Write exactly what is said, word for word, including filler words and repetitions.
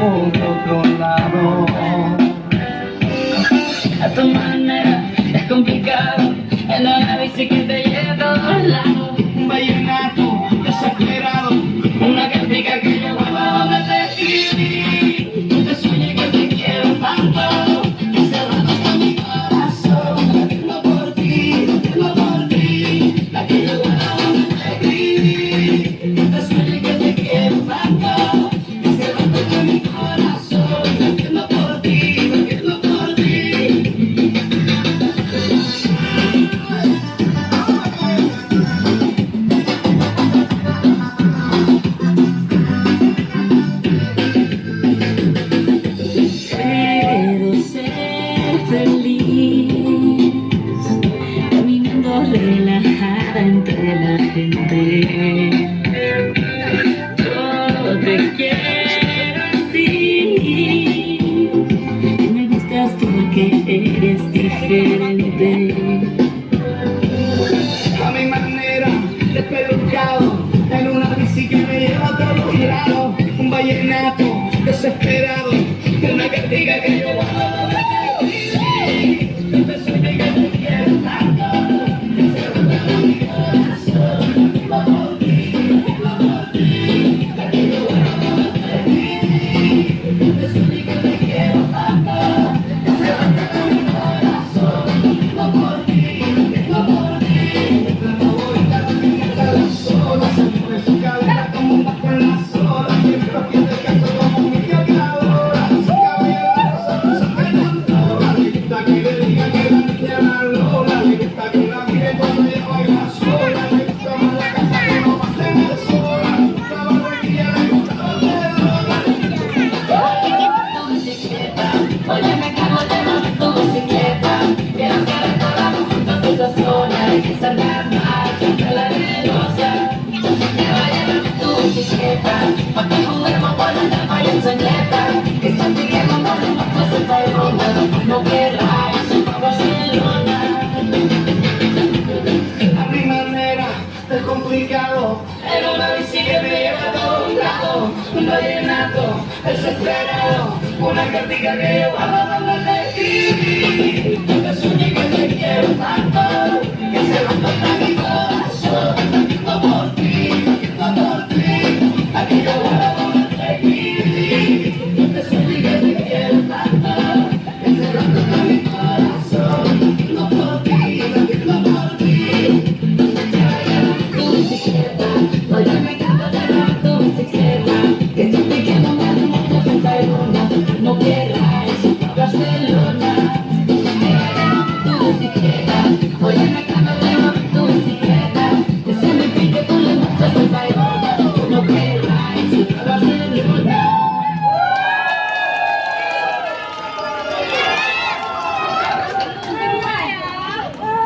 Por otro lado, a tu manera es complicado, en una bici que te lleva a todos lados. Un vallenato desesperado, una cantica que yo guardo donde te escribí. Te sueño que te quiero tanto, que se rompa mi corazón, latiendo por ti, latiendo por ti. La que yo guardo donde te escribí. Te sueño que te quiero tanto. Quiero ser feliz, caminando relajada entre la gente. Yo te quiero así, me gustas porque eres diferente. A mi manera, despelucado, en una bici que me lleva a todos lados. Un vallenato desesperado, una cantiga que yo guardo. A mi manera, es complicado, en una bici que me lleva a todos lados. Un vallenato desesperado, una cantiga que yo guardo donde te escribí. Te sueño que te quiero tanto, que se rompa mi corazón, latiendo por ti, latiendo por ti. La que yo guardo donde te escribí. Te sueño que te quiero tanto.